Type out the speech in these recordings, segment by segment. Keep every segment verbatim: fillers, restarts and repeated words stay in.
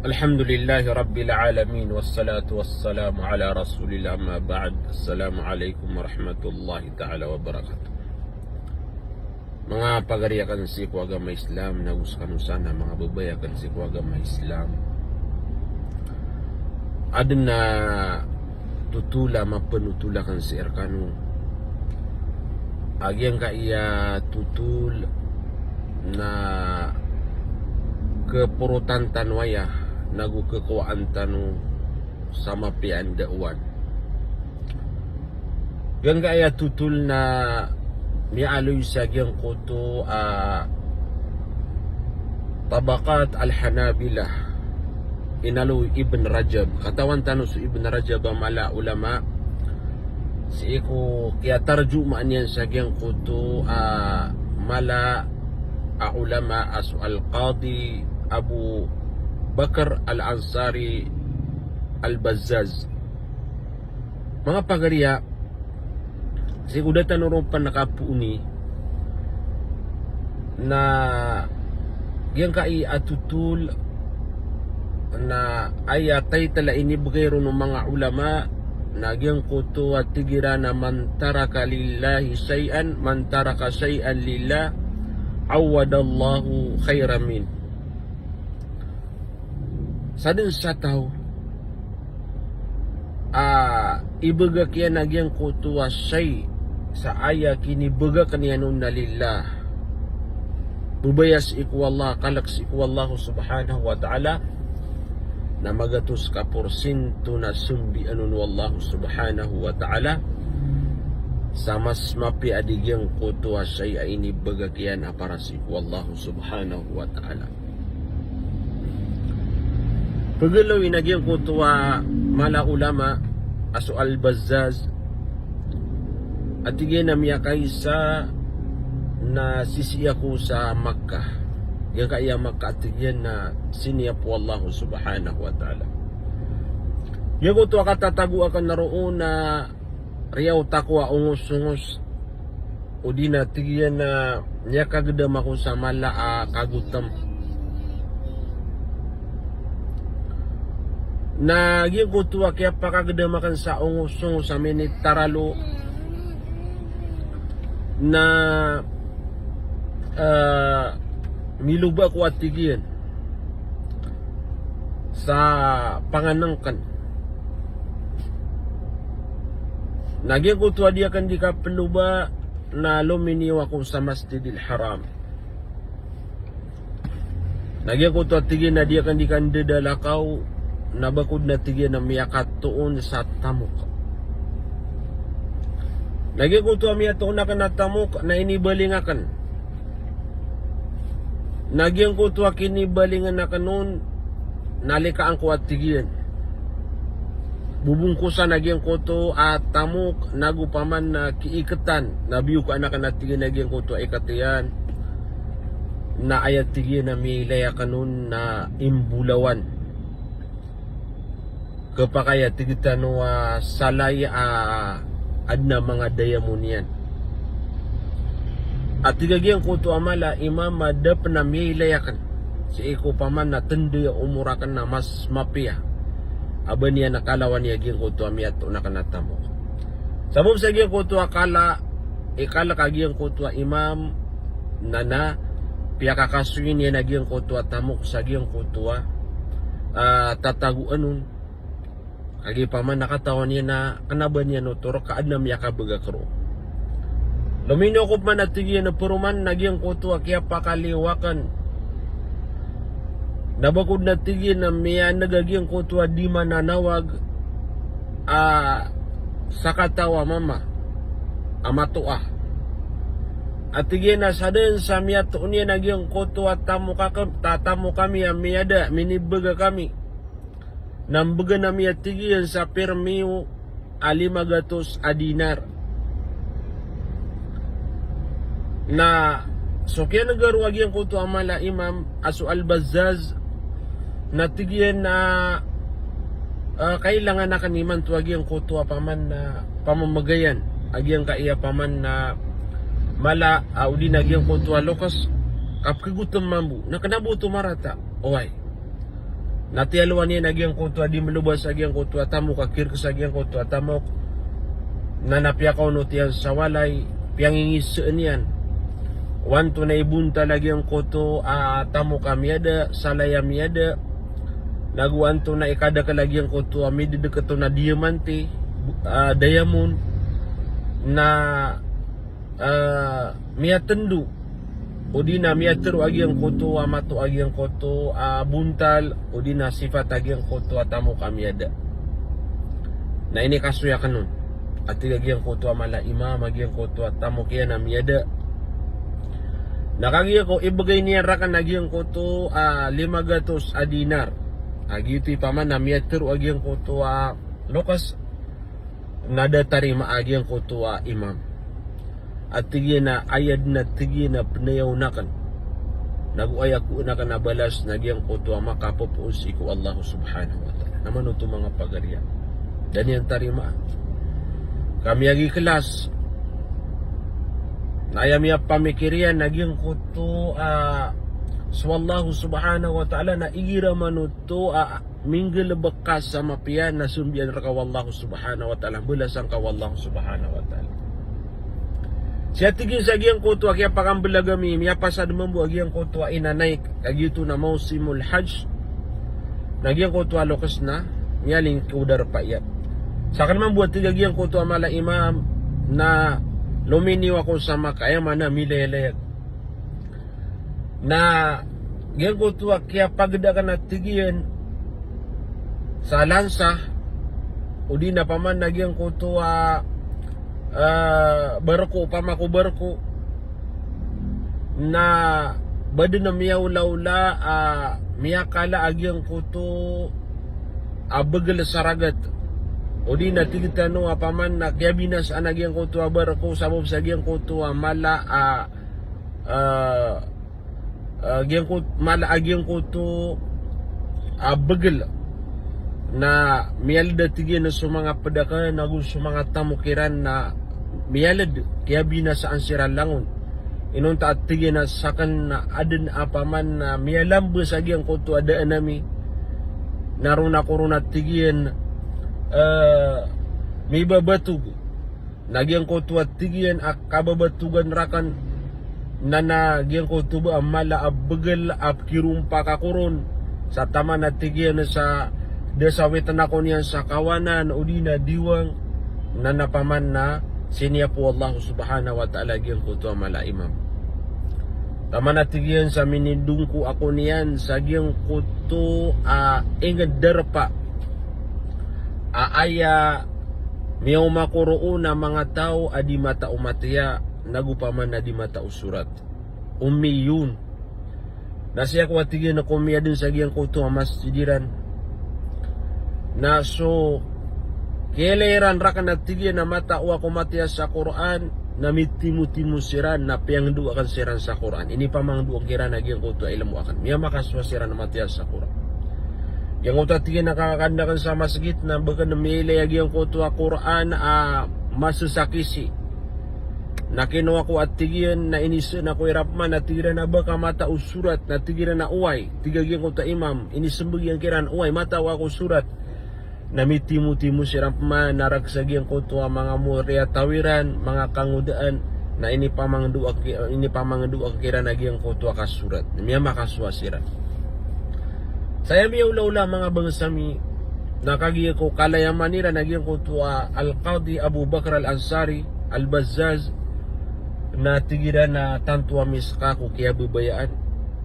Alhamdulillahi Rabbil Alamin, wassalatu wassalamu ala Rasulillah, amma ba'd. Assalamu alaikum warahmatullahi ta'ala wabarakatuh. Manga pagari akn sii ko agama Islam, nago skano san a manga babay akn sii ko agama Islam. Adn a totol a mapanotol akn sii rkano. A giyangkai a totol na keporotan tano aya, nago kekowaan tano sa mapiya a ndaowan. Giyangkai a totol na miyaaloy sa giyangkoto a Tabaqat al-Hanabilah. Inaloy o Ibn Rajab. Katawan tano so Ibn Rajab a mala a ulama. Sii ko kiyatarjumaan iyan sa giyangkoto a mala a ulama a so Al-Qadi Abu Bakr Al-Ansari Al-Bazzaz. Manga pagari a, sii ko da tano ron pn kapooni na giyangkai a totol na aya title a inibgay ron o manga ulama na giyangkoto a tig iran a man taraka lillahi shay'an, man taraka shay'an lillah, awwadallahu khayran min. Sadn sa taw a ibagak iyan a giyangkoto a shay sa aya kinibagakn iyan on na lillah. Babaya sii ko Allah, kalk sii ko Allah subhanahu wa ta'ala, na magatos ka porsinto na sambian on o Allah subhanahu wa ta'ala sa mas mapiya a di giyangkoto a shay a inibagak iyan a para sii ko Allah subhanahu wa ta'ala. Pagaloy na giyangkoto a mala a ulama a so Al-Bazzaz a tig iyan a miyakaisa na sisii ako sa Makkah. Giyangkai a Makkah a tig iyan na siniyap o Allah subhanahu wa ta'ala. Giyangkoto a katatago akn roo na riyaot ako a ongos-ongos. O di na tig iyan a miyakagdam ako sa mala a kagotm. Na giyangkoto a kiyapakagdam akn sa ongos-ongos a minitaralo na, eh, miloba ako a tig iyan sa panganngkn. Na giyangkoto a di akn di kaploba na lominiyo ako sa Masjidil Haram. Na giyangkoto a tig iyan a di akn di kandadalakaw na bakod na tig iyan a miyakatoon sa tamok. Na giyangkoto a miyatoon akn a tamok na inibaling akn. Na giyangkoto a kinibalingan akn on na likaan ko a tig iyan. Bobongkosan a giyangkoto a tamok nago paman na kiiktan na biyokaan akn a tig iyan a giyangkoto a ikat iyan. Na aya tig iyan a miyailay akn on na imbolawan. Kepakay a tig tano a salay a adn a manga diamond iyan. A tig a giyangkoto a mala a imam a da pn a miyailay akn sii ko paman na tnday a omor akn na mas mapiya a ba niyan a kalawan iyan giyangkoto a miyatoon akn a tamok. Sabap sa giyangkoto a kala, ikalk a giyangkoto a imam na na piyakakasoy niyan a giyangkoto a tamok sa giyangkoto a, ah, tatagoan on. Kagiya paman na katawan iyan a kna ba niyan oto rk ka adn a miyakabagak roo. Lominiyo ako pman a tig iyan a paroman na giyangkoto a kiyapakaliyo akn na bakod na tig iyan a miyaneg a giyangkoto a di mananawag a sakataw a mama a matoa. A tig iyan a sadn sa miyatoon iyan a giyangkoto a tamok akn, ta-, tamok ami a miyada, minibagak ami. Na mbgan ami a tig iyan sa pirmiyo a lima gatos a dinar. Na so kiyanega roo a giyangkoto a mala a imam a so Al-Bazzaz na tig iyan a, ah, kailangan akn imanto a giyangkoto a paman na pamamagayan a giyangkaya paman na mala a odi na giyangkoto a loks ka pkhagotm mambo. Na kna ba oto marata? Oway. Na tiyalowan iyan a giyangkoto a di mlobas a giyangkoto a tamok, a kirks a giyangkoto a tamok. Na, na piyakaonot iyan sa walay, piyangingiseen iyan o antonaa i bontal a giyangkoto a tamok a miyada, salay a miyada, nago antonaa i kadakel a giyangkoto a midedeket on a diamante, a diamond, na, a, miyatendo, odi na miyatero a giyangkoto a mato a giyangkoto a bontal, odi na sifat a giyangkoto a tamok a miyada. Na inikasoy aken on a tig a giyangkoto a mala a imam a giyangkoto a tamok iyan a miyada. Na kagiya ko ibegay niyan raken a giyangkoto a lima gatos a dinar. A giyoto i paman a miyatero a giyangkoto a lokes na da tarimaa a giyangkoto a imam. A tig iyan a aya den a tig iyan a penayaw aken, nago aya koen aken a balas na giyangkoto a makapopoon sii ko Allah subhanahu wa ta'ala. Na mano oto manga pagariya? Da niyan tarimaa. Ka miyagikelas. Na aya miyapamikir iyan na giyangkoto a so Allah subhanahu wa ta'ala na igira man oto a minggelebek ka sa mapiya na sombiyan reka o Allah subhanahu wa ta'ala, balasan ka o Allah subhanahu wa ta'ala. Siya tig iyan sa giyangkoto a kiyapakambelag ami, miyapasad mambo a giyangkoto a inanaik, a giyoto na mawsimul hajj. Na giyangkoto a lokes na miyaling ko darpa iyan. Saken mambo a tig a giyangkoto a mala a imam na lominiyo ako sa Makkah, aya maana milayalayag. Na giyangkoto a kiyapageda aken a tig iyan sa lansa, odi na paman na giyangkoto a, a, barko, opama ko barko, na ba den a miyaolaola a miyakala a giyangkoto a begel sa ragat. Odi na tig tano a paman na kiyabinasaan a giyangkoto a barko sabap sa giyangkoto a mala a a, a, giyangkot-, mala a giyangkoto a begel. Na miyaled a tig iyan so manga ped aken ago so manga tamok iran na miyaled, kiyabinasaan siran langon. Inonta a tig iyan a saken na aden a paman na miyalambes a giyangkoto a daan ami. Na ron ako ron a tig iyan, a, mibabatog. Na giyangkoto a tig iyan a kababatogan raken, na, na giyangkoto ba a mala a begel a pekirompak ako ron, sa taman a tig iyan sa da sawiten ako niyan sa kawanan odi na diwang, na, na paman na siniyap o Allah subhanahu wa ta'ala giyangkoto a mala a imam. Taman a tig iyan sa minidongko ako niyan sa giyangkoto a inged darpa a aya miyaoma ko roo na manga taw a di matao matiya, nago paman a di matao sorat. Ummiyun. Na sii ako a tig iyan a komiya den sa giyangkoto a masjid iran. Na so kiyailay iran raken a tig iyan a matao ako matiya sa Qur'an, na mitimotimo siran, na piyangdoa aken siran sa Qur'an. Inipamangdoa aken kiran a giyangkoto a ilmo aken. Miyamakasowa siran a matiya sa Qur'an. Giyangkoto a tig iyan a kakanda aken sa masjid, na ba aken miyailay a giyangkoto a Qur'an a masesakisi. Na kinowa ko a tig iyan, na iniseen ako iran pman, na tig iran a ba ka matao sorat, na tig iran a oway. Tig a giyangkoto a imam, inisembag iyan kiran, oway, matao ako sorat. Na mitimotimo siran pman, na ragsa giyangkoto a manga mori a taw iran, manga kangodaan, na inipamangdoa ki-, inipamangdoa kiran a giyangkoto a kasorat. Na miyamakasowa siran. Sa aya miyaolaola manga bangsa mi, na kagiya ko kalayaman iran a giyangkoto a Al-Qadi Abu Bakr Al-Ansari, Al-Bazzaz, na tig iran a tanto ami seka ko kiyababayaan.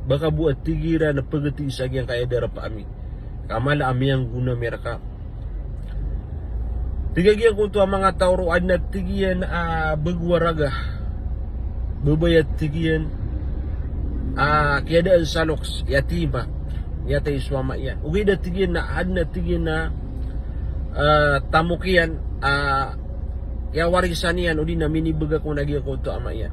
Ba ka bo a tig iran a pegeti sa giyangkaya darpa ami. Ka mala a miyanggona mi reka. Tig a giyangkoto a manga taw roo aden a tig iyan a bego a raga. Babay a tig iyan a kiyadaan sa loks, yatima. Miyatay so ama iyan. Ogaid a tig iyan na aden a tig iyan a, a, tamok iyan a kiyawarisan iyan odi na minibegay ko na giyangkoto a ama iyan.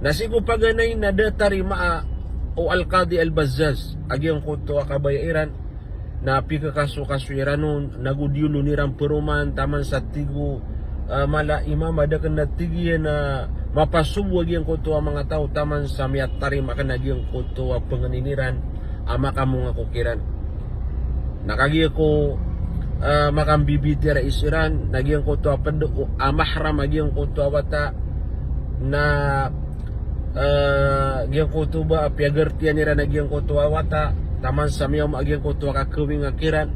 Na sii ko paganay na da tarimaa o Al-Qadi Al-Bazzaz a giyangkoto a kabaya iran, na pikakasokaso iran on, nago di on iran peroman, taman sa tig o, a, mala a imam a da aken a tig iyan a mapasobo a giyangkoto a manga taw, taman sa miyatarima aken a giyangkoto a pengenin iran. a makamongako kiran. Na kagiya ko, ah, makambibitiyarai siran, na giyangkoto a pd o a mahram a giyangkoto a wata, na, ah, giyangkoto ba a piyagartiyan iran a giyangkoto a wata, taman sa miyaoma a giyangkoto a kakawinga kiran,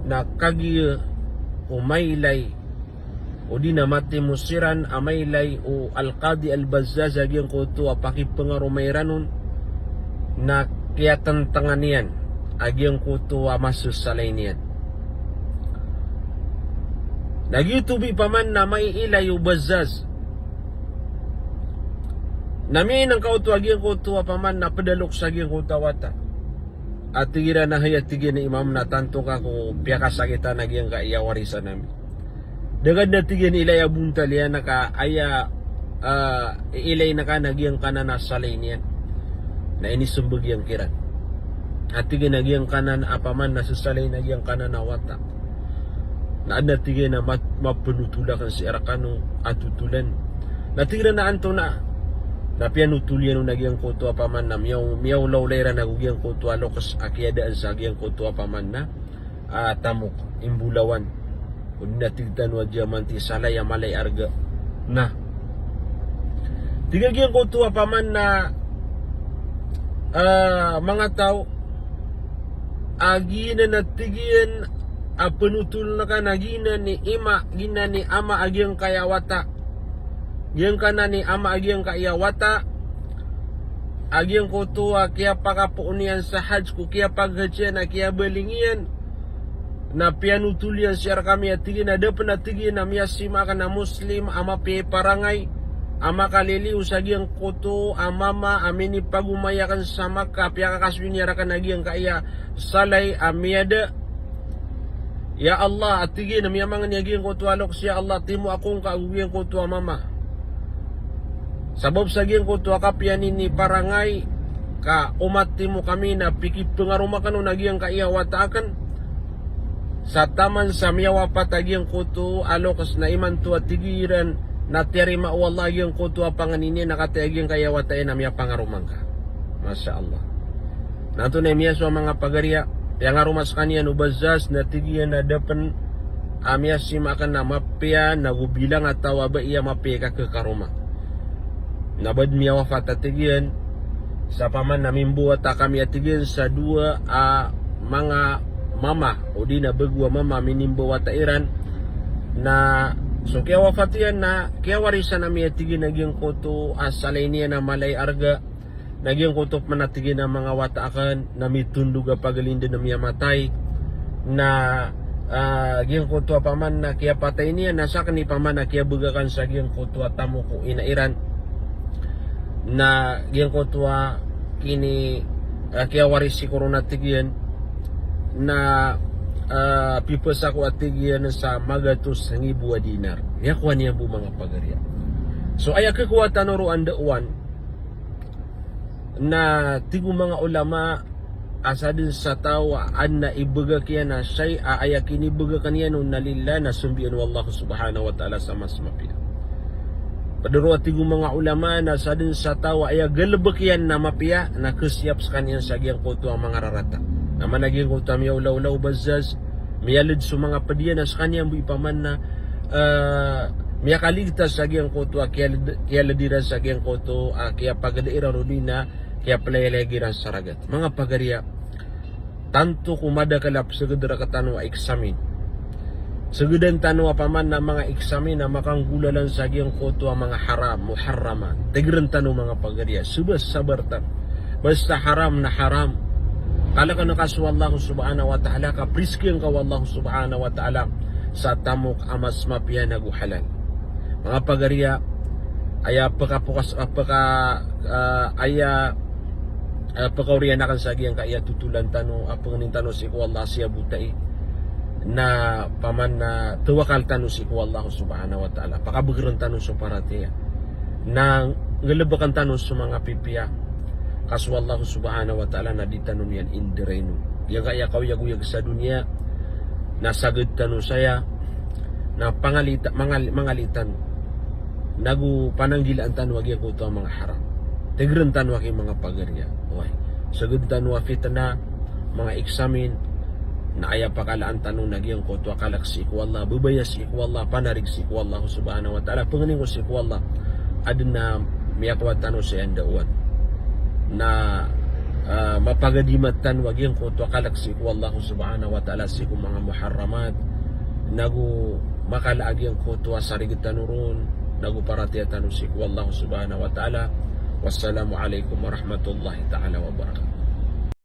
na kagiya ko mailay odi na matimo siran a mailay o Al-Qadi Al-Bazzaz a giyangkoto a pakipangaroma iran on, na kiyatantangan iyan a giyangkoto a masasalay niyan. Na giyoto bo paman na maiilay o Bazzaz. Na miyainengka oto a giyangkoto a paman na pd a loks a giyangkoto a wata. A tig iran a hay, a tig iyan, i mama, na tanto ka ko piyakasakitan a giyangkai a warisan ami. Da ka dn, a tig iyan, ilay a bontal iyan ka aya, ah, ilay na ka na giyangkanan a salay niyan. Na inismbag iyan kiran. A tig iyan a giyangkanan a paman na sasalay na giyangkanan a wata. Na adn a tig iyan a mat-, mapnotol akn sii rkano a totolan. Na tig iran a antonaa. Na piyanotol iyan on a giyangkoto a paman na miyaw-, miyawlawla iran ago giyangkoto a loks a kiyadaan sa giyangkoto a paman na, ah, tamok, imbolawan. Odi na tig tano a diamante, salay a mala i arga. Na tig a giyangkoto a paman na, ah, manga taw a giyanan a tig iyan a pnotol na ka na giyanan i ima, giyanan i ama a giyangkaya wata. Giyangkanan i ama a giyangkaya wata a giyangkoto a kiyapakapoon iyan sa hajj ko kiyapaghajj iyan a kiyabaling iyan. Na piyanotol iyan sii rkami, a tig iyan, a da pn, a tig iyan, a miyasima akn a Muslim a mapiya i parangay a makaliliyo sa giyangkoto a mama a minipagomay akn sa Makkah a piyakakasoy niyan rakn a giyangkaya salay a miyada. Ya Allah, a tig iyan, a miyamangni a giyangkoto a loks, ya Allah, timoa ko ngka ago giyangkoto a mama. Sabap sa giyangkoto a kapiya niyan i parangay ka omat timo kami na pikipangaroma akn on a giyangkaya wata akn. Sa taman sa miyawapat a giyangkoto a loks na imanto, a tig iran, na tiyarima o Allah a giyangkoto a pangni niyan na katii a giyangkaya wata iyan a miyapangaroma ngka. Masha Allah. Na antonaa i miyasowa, manga pagariya, piyangaroma skaniyan o Bazzaz, na tig iyan a da pn a miyasima akn a mapiya, na go bilang a taw a ba iya mapiya i kakekaroma. Na ba dn miyawafat, a tig iyan, sa paman na mimbawata kami, a tig iyan, sa dowa a manga mama, odi na bago a mama a minimbawata iran. Na so kiyawafat iyan na kiyawarisan ami, a tig iyan, a giyangkoto a salay niyan a mala i arga. Na giyangkoto pman, a tig iyan, a manga wata akn na mitondog a pagalinda na miyamatay. Na, ah, giyangkoto a paman na kiyapatay niyan na sakn i paman a kiyabagakan sa giyangkoto a tamok o ina iran. Na giyangkoto a kini, ah, kiyawaris sii ko ron, a tig iyan, na, ah, pipasako, a tig iyan, sa magatos ngibo a dinar. Miyakowa niyan bo, manga pagariya. So aya khakowa tano ron a ndaowan, na tig o manga ulama a sadn sa taw a adn a ibagak iyan a shay a aya kinibagakan iyan on na lillah, na sambian o Allah subhanahu wa ta'ala sa mas mapiya. Pd ron, a tig o manga ulama, na sadn sa taw a aya galbk iyan na mapiya na khasiyap skaniyan sa giyangkoto a manga rarata. Na mana giyangkoto a miyaolaola o Bazzaz, miyalid so manga pd iyan a skaniyan bo i paman na, eh, miyakaligtas sa giyangkoto a kiyalid, kiyalid iran sa giyangkoto a kiyapagada iran odi na kiyaplayalay iran sa ragat. Manga pagariya, tanto ko madakl a psagd rktano a eksamin. Sagdan tano a paman na manga eksamin a makanggolalan sa giyangkoto a manga haram, muharramat. Tigrn tano, manga pagariya, sabar-sabar tano. Basta haram na haram. Kalkn ka so Allah subhanahu wa ta'ala, ka priskian ka o Allah subhanahu wa ta'ala sa tamok a mas mapiya na go halal. Manga pagariya, aya pkapokas, ah, pka, ah, aya, ah, pkaoriyan akn sa giyangkaya totolan tano a pangnin tano sii ko Allah, sii a botai. Na paman na tawakal tano sii ko Allah subhanahu wa ta'ala. Pakabgrn tano so paratiyaya. Na nggalbkn tano so manga pipiya. Ka so Allah subhanahu wa ta'ala na di tano niyan indiraynon. Giyangkaya kaoyagoyag sa doniya na sagd tano saya, na pangalita, mangal-, mangalita tano. Na go pananggilaan tano a giyangkoto a manga haram. Tigrn tano aki, manga pagariya. Oway. Sagad tano a fitna, manga examine, na aya pakalaan tano na giyangkoto a kalk sii ko Allah, babaya sii ko Allah, panarig sii ko Allah subhanahu wa ta'ala, pangni ko sii ko Allah. Adn a miyakowa tano sa aya ndaowan na, ah, mapagadimat tano a giyangkoto a kalk sii ko Allah subhanahu wa ta'ala, sii ko manga muharramat, nago makala a giyangkoto a sarig tano ron, nago paratiyaya tano sii ko Allah subhanahu wa ta'ala. Wassalamu alaikum warahmatullahi ta'ala wabarakatuh.